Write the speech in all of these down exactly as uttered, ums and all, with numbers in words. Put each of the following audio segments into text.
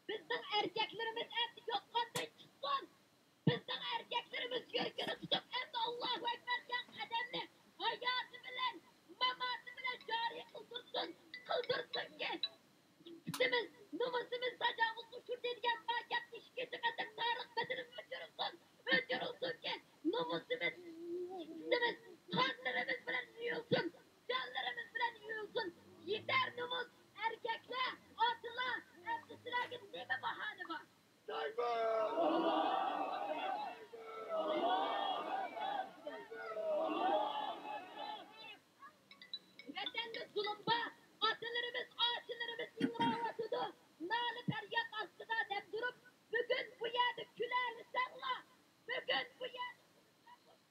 بىزنىڭ ئەركەكلىرىمىز ئەمدى يوتقاندىن چىقسۇن! بىزنىڭ ئەركەكلىرىمىز يۈرىكىنى تۇتۇپ، ئەمدى ئاللاھۇ ئەكبەر دېگەن قەدەمنى ھاياتى بىلەن، ماماتى بىلەن جارى قىلدۇرسۇن، قىلدۇرسۇنكى، ئىپپىتىمىز، نومۇسىمىز تاجاۋۇزغا ئۇچرىدى دېگەن بار گەپنى ئىككىنچى قېتىم تارىخ بەتىدىن ئۆچۈرۈلسۇن، ئۆچۈرۈلسۇنكى، نومۇسىمىز، ئىپپىتىمىز قانلىرىمىز بىلەن يۇيۇلسۇن، جانلىرىمىز بىلەن يۇيۇلسۇن. يېتەر نومۇس، ئەركەكلەر، ئاتىلار، ئەمدى سىلەرگە نېمە باھانە بار؟ ۋەتەندە زۇلۇم بار، ئاتىلىرىمىز، ئاچىلىرىمىز ئىڭراۋاتىدۇ، نالە-پەرياد ئاستىدا دەم تۇرۇپ، بۈگۈن بۇ يەردە كۈلەلىسەڭلار، بۈگۈن بۇ يەردە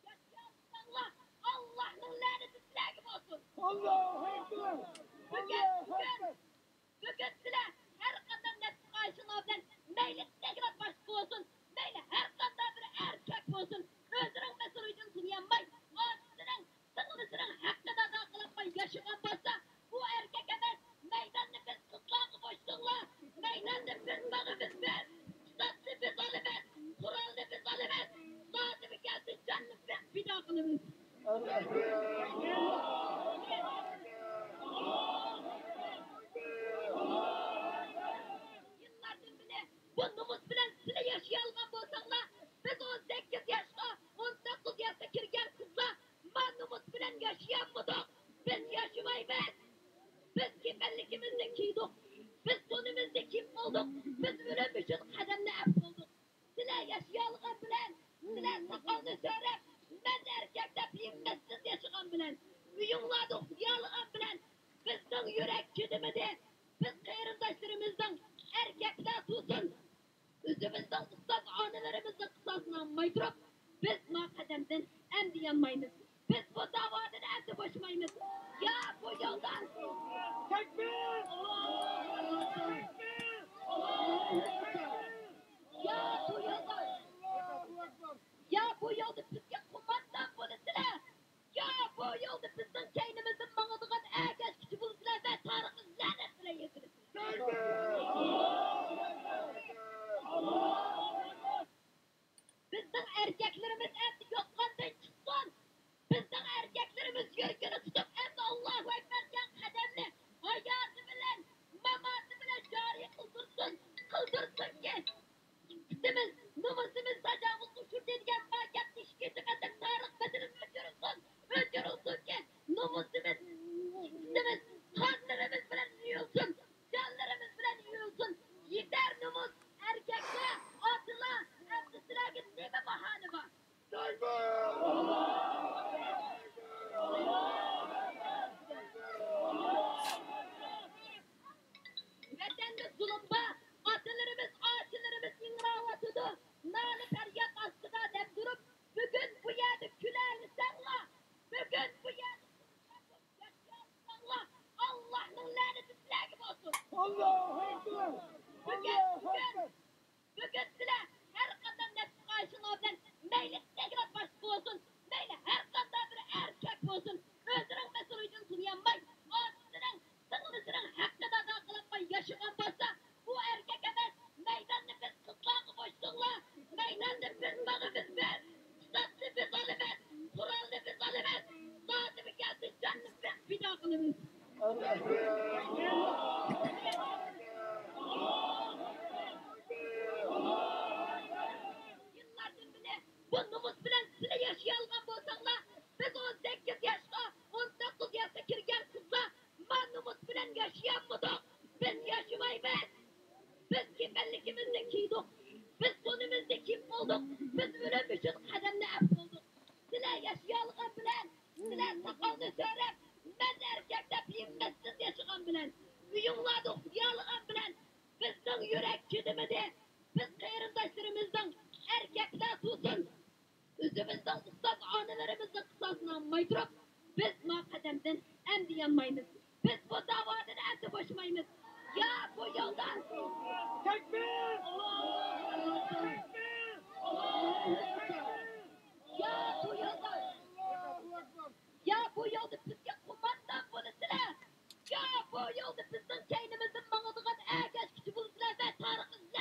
ياشىيالىساڭلار، ئاللاھنىڭ لەنىتى سىلەرگە بولسۇن. ئاللاھۇ ئەكبەر! بۈگۈن، ئاللاھۇ بۈگۈن ئەكبەر! بۈگۈن سىلەر ھەر قانداق نەپسى خاھىشىڭلار بىلەن، مەيلى تېخىلا باشقا بولسۇن، مەيلى ھەر قانداق بىر ئەركەك بولسۇن، ئۆزىنىڭ مەسئۇلىيىتىنى تونۇيالماي، ئاچىسىنىڭ، سىڭلىسىنىڭ ھەققىنى ئادا قىلالماي ياشىغان بولسا، ئۇ ئەركەك ئەمەس. مەيداننى بىز قىزلارغا بوشىتىڭلار، مەيداننى بىز ماڭىمىز بىز، كىتابنى بىز ئالىمىز، قورالنى بىز ئالىمىز، زادىمۇ كەلسە جاننى بىز پىدا قىلىمىز. يىللاردىن بېرى بۇ نومۇس بىلەن سىلە ياشىيالىغان بولساڭلار، بىز ئون سەككىز ياشقا، ئون توققۇز ياشقا كىرگەن قىزلار ما نومۇس بىلەن ياشىيالمىدۇق، بىز ياشىمايمىز. بىز كېپەنلىكىمىزنى كىيدۇق، بىز تونىمىزنى كىيىپ بولدۇق، بىز ئۆلۈم ئۈچۈن قەدەمنى ئەپ بولدۇق. سىلەر ياشىيالىغان بىلەن، سىلەر ساقالنى سۆرەپ، مەن ئەركەك دەپ ھىممەتسىز ياشىغان بىلەن، ئۆيۈڭلاردا ئۇخلىيالىغان بىلەن، بىزنىڭ يۈرەك چىدىمىدى. بىز قېرىنداشلىرىمىزنىڭ ئەركەكلەر تۇرسۇن، ئۆزىمىزنىڭ ئۇستاز ئانىلىرىمىزنىڭ قىساسىنى ئالماي تۇرۇپ، بىز ما قەدەمدىن ئەمدى يانمايمىز. بىز بۇ داۋادىن ئەمدى بوشىمايمىز. يا بۇ يولدا، تەكبىر! يا بۇ يولدا، يا بۇ يولدا بىزگە قوماندان بولىسىلەر، يا بۇ يولدا بىزنىڭ كەينىمىزدىن ماڭىدىغان ئەگەشكۈچى بولىسىلەر ۋە تارىخىمىز لەنەت بىلەن يېزىلىسىلەر. بىزنىڭ ئەركەكلىرىمىز ئەمدى يوتقاندىن چىقسۇن! بىزنىڭ ئەركەكلىرىمىز يۈرىكىنى تۇتۇپ، ئەمدى ئاللاھۇ ئەكبەر دېگەن قەدەمنى ھاياتى بىلەن، ماماتى بىلەن جارى قىلدۇرسۇن، قىلدۇرسۇنكى، ئىپپىتىمىز، نومۇسىمىز تاجاۋۇزغا ئۇچرىدى دېگەن بار گەپنى ئىككىنچى قېتىم تارىخ بەتىدىن ئۆچۈرۈلسۇن، ئۆچۈرۈلسۇنكى، نومۇسىمىز، ئىپپىتىمىز قانلىرىمىز بىلەن يۇيۇلسۇن، جانلىرىمىز بىلەن يۇيۇلسۇن. يېتەر نومۇس، ئەركەكلەر، ئاتىلار، ئەمدى سىلەرگە نېمە باھانە بار؟ ۋەتەندە زۇلۇم بار، ئاتىلىرىمىز، ئاچىلىرىمىز ئىڭراۋاتىدۇ، نالە-پەرياد ئاستىدا دەم تۇرۇپ، بۈگۈن بۇ يەردە كۈلەلىسەڭلار، بۈگۈن بۇ يەردە ياشىيالىساڭلار، ئاللاھنىڭ لەنىتى سىلەرگە بولسۇن. ئاللاھۇ ئەكبەر! بۈگۈن، ئاللاھۇ بۈگۈن ئەكبەر! بۈگۈن سىلەر ھەر قانداق نەپسى خاھىشىڭلار بىلەن، مەيلى تېخىلا باشقا بولسۇن، مەيلى ھەر قانداق بىر ئەركەك بولسۇن، ئۆزىنىڭ مەسئۇلىيىتىنى تونۇيالماي، ئاچىسىنىڭ، سىڭلىسىنىڭ ھەققىنى ئادا قىلالماي ياشىغان بولسا، ئۇ ئەركەك ئەمەس. مەيداننى بىز قىزلارغا بوشىتىڭلار، مەيداننى بىز ماڭىمىز بىز، كىتابنى بىز ئالىمىز، قورالنى بىز ئالىمىز، زادىمۇ كەلسە جاننى بىز پىدا قىلىمىز. يىللاردىن بېرى بۇ نومۇس بىلەن سىلە ياشىيالىغان بولساڭلار، بىز ئون سەككىز ياشقا، ئون توققۇز ياشقا كىرگەن قىزلار ما نومۇس بىلەن ياشىيالمىدۇق، بىز ياشىمايمىز. بىز كېپەنلىكىمىزنى كىيدۇق، بىز تونىمىزنى كىيىپ بولدۇق، بىز ئۆلۈم ئۈچۈن قەدەمنى ئەپ بولدۇق. سىلەر ياشىيالىغان بىلەن، سىلەر ساقالنى سۆرەپ، مەن ئەركەك دەپ ھىممەتسىز ياشىغان بىلەن، ئۆيۈڭلاردا ئۇخلىيالىغان بىلەن، بىزنىڭ يۈرەك چىدىمىدى. بىز قېرىنداشلىرىمىزنىڭ، ئەركەكلەر تۇرسۇن، ئۆزىمىزنىڭ ئۇستاز ئانىلىرىمىزنىڭ قىساسىنى ئالماي تۇرۇپ، بىز ما قەدەمدىن ئەمدى يانمايمىز. بىز بۇ داۋادىن ئەمدى بوشىمايمىز. يا بۇ يولدا، تەكبىر! يا بۇ يولدا، يا بۇ يولدا بىزگە قوماندان بولىسىلەر! يا بۇ يولدا بىزنىڭ كەينىمىزدىن ماڭىدىغان ئەگەشكۈچى بولىسىلەر ۋە تارىخىمىز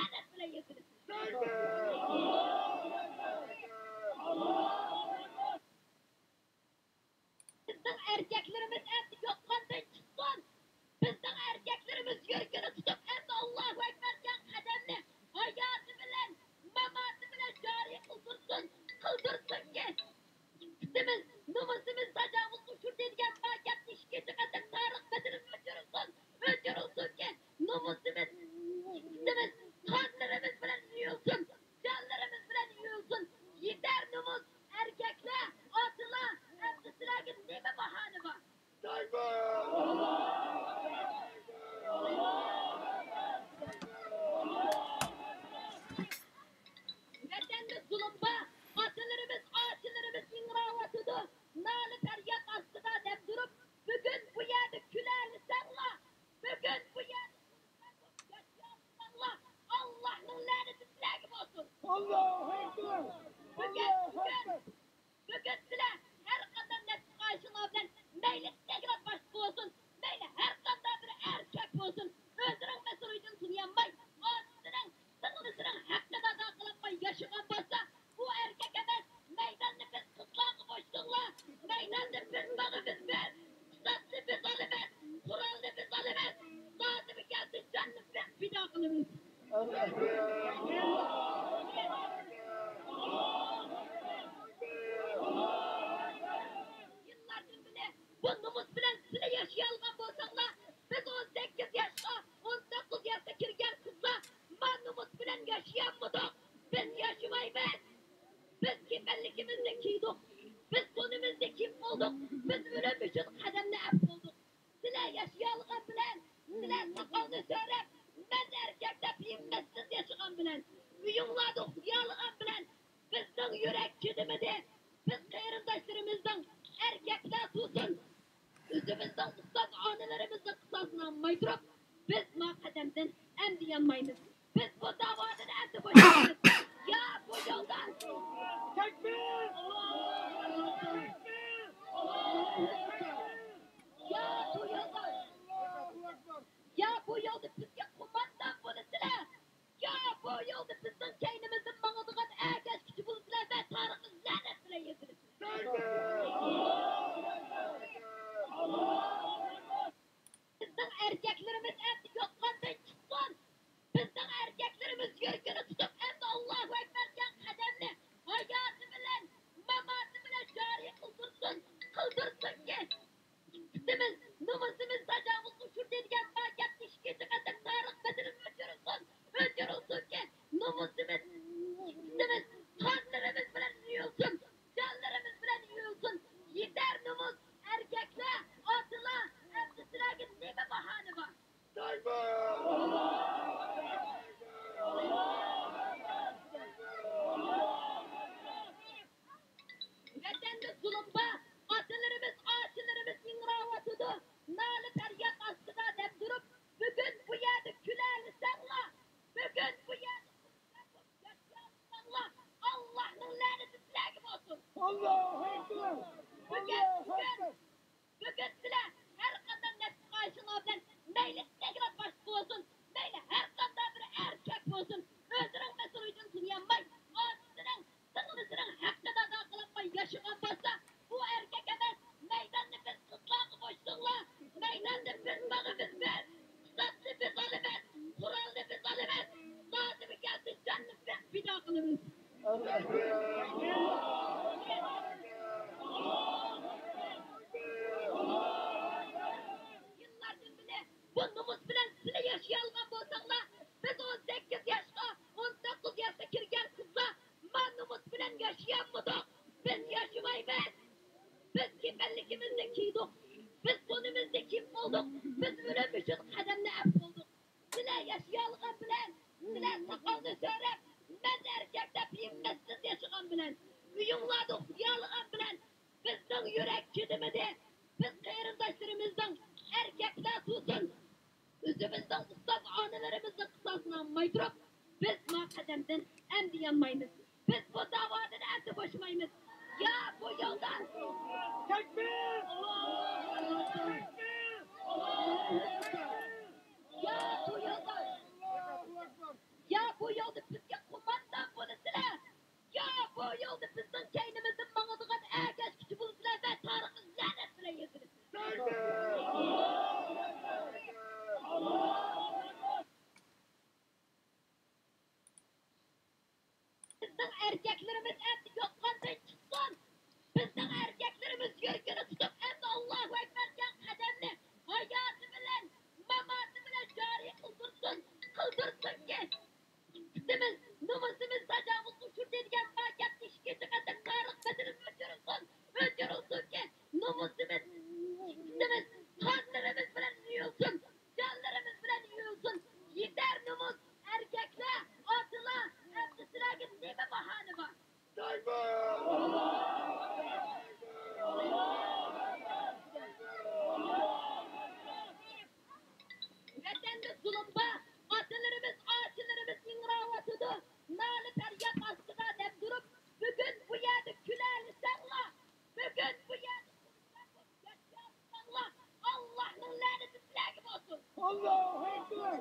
زۇلۇم بار. ئاتىلىرىمىز، ئاچىلىرىمىز ئىڭراۋاتىدۇ. نالە-پەرياد ئاستىدا دەم تۇرۇپ، بۈگۈن بۇ يەردە كۈلەلىسەڭلار، بۈگۈن بۇ يەردە ياشىيالىساڭلار، ئاللاھنىڭ لەنىتى سىلەرگە بولسۇن. ئاللاھۇ ئەكبەر! بۈگۈن، ئاللاھۇ بۈگۈن، ئەكبەر! بۈگۈن سىلەر ھەر قانداق نەپسى-خاھىشىڭلار بىلەن مەيلى تەگرەپ باشلىق بولسۇن، مەيلى ھەر قانداق بىر ئەركەك بولسۇن، ئۆزىنىڭ مەسئۇلىيىتىنى تونۇيالماي، ئاتىسىنىڭ، سىڭلىسىنىڭ ھەققىنى ئادا قىلالماي ياشىغان بولسا، ئۇ ئەركەك ئەمەس. مەيداننى بىز قىزلارغا بوشىتىڭلار. مەيداننى بىز، مانا بىز، بىز. قىساسنى بىز ئالىمىز. قورالنى بىز ئالىمىز. لازىمى كەلسە جاننى بىز پىدا قىلىمىز. يىللاردىن بېرى بۇ نومۇس بىلەن سىلە ياشىيالىغان بولساڭلار، بىز ئون سەككىز ياشقا، ئون توققۇز ياشقا كىرگەن قىزلار ما نومۇس بىلەن ياشىيالمىدۇق. بىز ياشىمايمىز. بىز كېپەنلىكىمىزنى كىيدۇق. بىز تونىمىزنى كىيىپ بولدۇق. بىز ئۆلۈم ئۈچۈن قەدەمنى ئەپ بولدۇق. سىلەر ياشىيالىغان بىلەن، سىلەر ساقالنى سۆرەپ، مەن ئەركەك دەپ ھىممەتسىز ياشىغان بىلەن، ئۆيۈڭلاردا ئۇخلىيالىغان بىلەن، بىزنىڭ يۈرەك چىدىمىدى. بىز قېرىنداشلىرىمىزنىڭ، ئەركەكلەر تۇرسۇن، ئۆزىمىزنىڭ ئۇستاز ئانىلىرىمىزنىڭ قىساسىنى ئالماي تۇرۇپ، بىز ما قەدەمدىن ئەمدى يانمايمىز. بىز بۇ داۋادىن ئەمدى بوشايمىز. يا بۇ يولدا. تەكبىر! يا بۇ يولدا. يا بۇ يولدا بىزگە قوماندان بولىسىلەر. يا بۇ يولدا بىزنىڭ كەينىمىزدىن ماڭىدىغان ئەگەشكۈچى بولىسىلەر ۋە تارىخقا لەنەت بىلەن يېزىلىسىلەر. بىزنىڭ ئەركەكلىرىمىز ئەمدى يوتقاندىن چىقسۇن! بىزنىڭ ئەركەكلىرىمىز يۈرىكىنى تۇتۇپ، ئەمدى ئاللاھۇ ئەكبەر دېگەن قەدەمنى ھاياتى بىلەن، ماماتى بىلەن جارى قىلدۇرسۇن، قىلدۇرسۇنكى، ئىپپىتىمىز، نومۇسىمىز تاجاۋۇزغا ئۇچرىدى دېگەن بار گەپنى ئىككىنچى قېتىم تارىخ بەتىدىن ئۆچۈرۈلسۇن، ئۆچۈرۈلسۇنكى، نومۇسىمىز، ئىپپىتىمىز قانلىرىمىز بىلەن يۇيۇلسۇن، جانلىرىمىز بىلەن يۇيۇلسۇن. يېتەر نومۇس، ئەركەكلەر، ئاتىلار، ئەمدى سىلەرگە نېمە باھانە بار؟ ۋەتەندە زۇلۇم بار، ئاتىلىرىمىز، ئاچىلىرىمىز ئىڭراۋاتىدۇ. نالە-پەرياد ئاستىدا دەم تۇرۇپ، بۈگۈن بۇ يەردە كۈلەلىسەڭلار، بۈگۈن بۇ يەردە ياشىيالىساڭلار، ئاللاھنىڭ لەنىتى سىلەرگە بولسۇن. ئاللاھۇ ئەكبەر! بۈگۈن، ئاللاھۇ بۈگۈن، ئەكبەر! بۈگۈن سىلەر ھەر قانداق نەپسى-خاھىشىڭلار بىلەن مەيلى تەگرەپ باشلىق بولسۇن، مەيلى ھەر قانداق بىر ئەركەك بولسۇن، ئۆزىنىڭ مەسئۇلىيىتىنى تونۇيالماي، ئاتىسىنىڭ، سىڭلىسىنىڭ ھەققىنى ئادا قىلالماي ياشىغان بولسا، ئۇ ئەركەك ئەمەس. مەيداننى بىز قىزلارغا بوشىتىڭلار. مەيداننى بىز، مانا بىز، بىز. قىساسنى بىز ئالىمىز. قورالنى بىز ئالىمىز. لازىمى كەلسە جاننى بىز پىدا قىلىمىز. يىللاردىن بېرى بۇ نومۇس بىلەن سىلە ياشىيالىغان بولساڭلار، بىز ئون سەككىز ياشقا، ئون توققۇز ياشقا كىرگەن قىزلار ما نومۇس بىلەن ياشىيالمىدۇق. بىز ياشىمايمىز. بىز كېپەنلىكىمىزنى كىيدۇق. بىز تونىمىزنى كىيىپ بولدۇق. بىز ئۆلۈم ئۈچۈن قەدەمنى ئەپ بولدۇق. سىلەر ياشىيالىغان بىلەن، سىلەر ساقالنى سۆرەپ، مەن ئەركەك دەپ ھىممەتسىز ياشىغان بىلەن، ئۆيۈڭلاردا ئۇخلىيالىغان بىلەن، بىزنىڭ يۈرەك چىدىمىدى. بىز قېرىنداشلىرىمىزنىڭ، ئەركەكلەر تۇرسۇن، ئۆزىمىزنىڭ ئۇستاز ئانىلىرىمىزنىڭ قىساسىنى ئالماي تۇرۇپ، بىز ما قەدەمدىن ئەمدى يانمايمىز. بىز بۇ داۋادىن ئەمدى بوشىمايمىز. يا بۇ يولدا. تەكبىر! يا بۇ يولدا. يا بۇ يولدا بىزگە قوماندان بولىسىلەر. يا بۇ يولدا بىزنىڭ كەينىمىزدىن ماڭىدىغان ئەگەشكۈچى بولىسىلەر ۋە تارىخقا لەنەت بىلەن يېزىلىسىلەر. بىزنىڭ ئەركەكلىرىمىز ئەمدى يوتقاندىن چىقسۇن! بىزنىڭ ئەركەكلىرىمىز يۈرىكىنى تۇتۇپ، ئەمدى ئاللاھۇ ئەكبەر دېگەن قەدەمنى ھاياتى بىلەن، ماماتى بىلەن جارى قىلدۇرسۇن، قىلدۇرسۇنكى، ئىپپىتىمىز، نومۇسىمىز تاجاۋۇزغا ئۇچرىدى دېگەن بار گەپنى ئىككىنچى قېتىم تارىخ بەتىدىن ئۆچۈرۈلسۇن، ئۆچۈرۈلسۇنكى، نومۇسىمىز، ئىپپىتىمىز قانلىرىمىز بىلەن يۇيۇلسۇن، جانلىرىمىز بىلەن يۇيۇلسۇن. يېتەر نومۇس، ئەركەكلەر، ئاتىلار، ئەمدى سىلەرگە نېمە باھانە بار؟ ۋەتەندە زۇلۇم بار، ئاتىلىرىمىز، ئاچىلىرىمىز ئىڭراۋاتىدۇ، نالە پەرياد ئاستىدا دەم تۇرۇپ، بۈگۈن بۇ يەردە كۈلەلىسەڭلار، بۈگۈن بۇ يەردە خۇرسەن بولۇپ ياشىيالىساڭلار، ئاللاھنىڭ لەنىتى سىلەرگە بولسۇن. ئاللاھۇ ئەكبەر!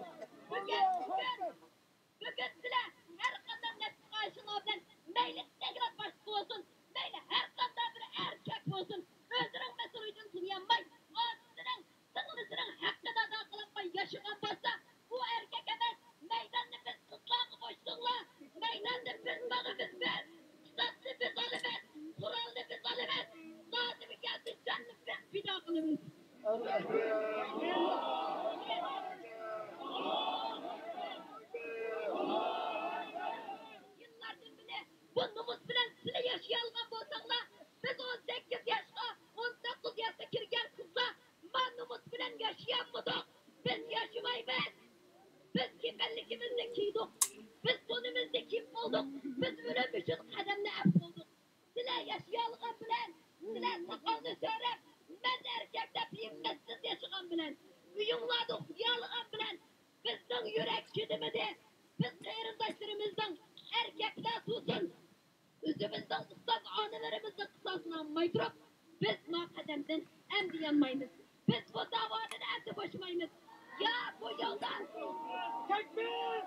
بۈگۈن، ئاللاھۇ بۈگۈن ئەكبەر! بۈگۈن سىلەر ھەر قانداق نەپس خاھىشىڭلار بىلەن مەيلى تەگرەپ باشلىق بولسۇن، مەيلى ھەر قانداق بىر ئەركەك بولسۇن، ئۆزىنىڭ مەسئۇلىيىتىنى تونۇيالماي، ئاچىسىنىڭ، سىڭلىسىنىڭ ھەققىنى ئادا قىلالماي ياشىغان بولسا، ئۇ ئەركەك ئەمەس. مەيداننى بىز قىزلارغا بوشىتىڭلار. مەيداننى بىز، مانا بىز، بىز. قىساسنى بىز ئالىمىز، قورالنى بىز ئالىمىز، نازىمى كەلسە جاننى بىز پىدا قىلىمىز. يىللاردىن بېرى بۇ نومۇس بىلەن سىلە ياشىيالىغان بولساڭلار، بىز ئون سەككىز ياشقا، ئون توققۇز ياشقا كىرگەن قىزلار ما نومۇس بىلەن ياشىيالمىدۇق. بىز ياشىمايمىز. بىز كېپەنلىكىمىزنى كىيدۇق. بىز تونىمىزنى كىيىپ بولدۇق. بىز ئۆلۈم ئۈچۈن قەدەمنى ئەپ بولدۇق. سىلەر ياشىيالىغان بىلەن، سىلەر ساقالنى سۆرەپ، مەن ئەركەك دەپ ھىممەتسىز ياشىغان بىلەن، ئۆيۈڭلاردا ئۇخلىيالىغان بىلەن، بىزنىڭ يۈرەك چىدىمىدى. بىز قېرىنداشلىرىمىزنىڭ ئەركەكلەر تۇرسۇن، ئۆزىمىزنىڭ ئۇستاز ئانىلىرىمىزنىڭ قىساسىنى ئالماي تۇرۇپ، بىز ما قەدەمدىن ئەمدى يانمايمىز. بىز بۇ داۋادىن ئەمدى بوشىمايمىز. يا بۇ يولدا. تەكبىر!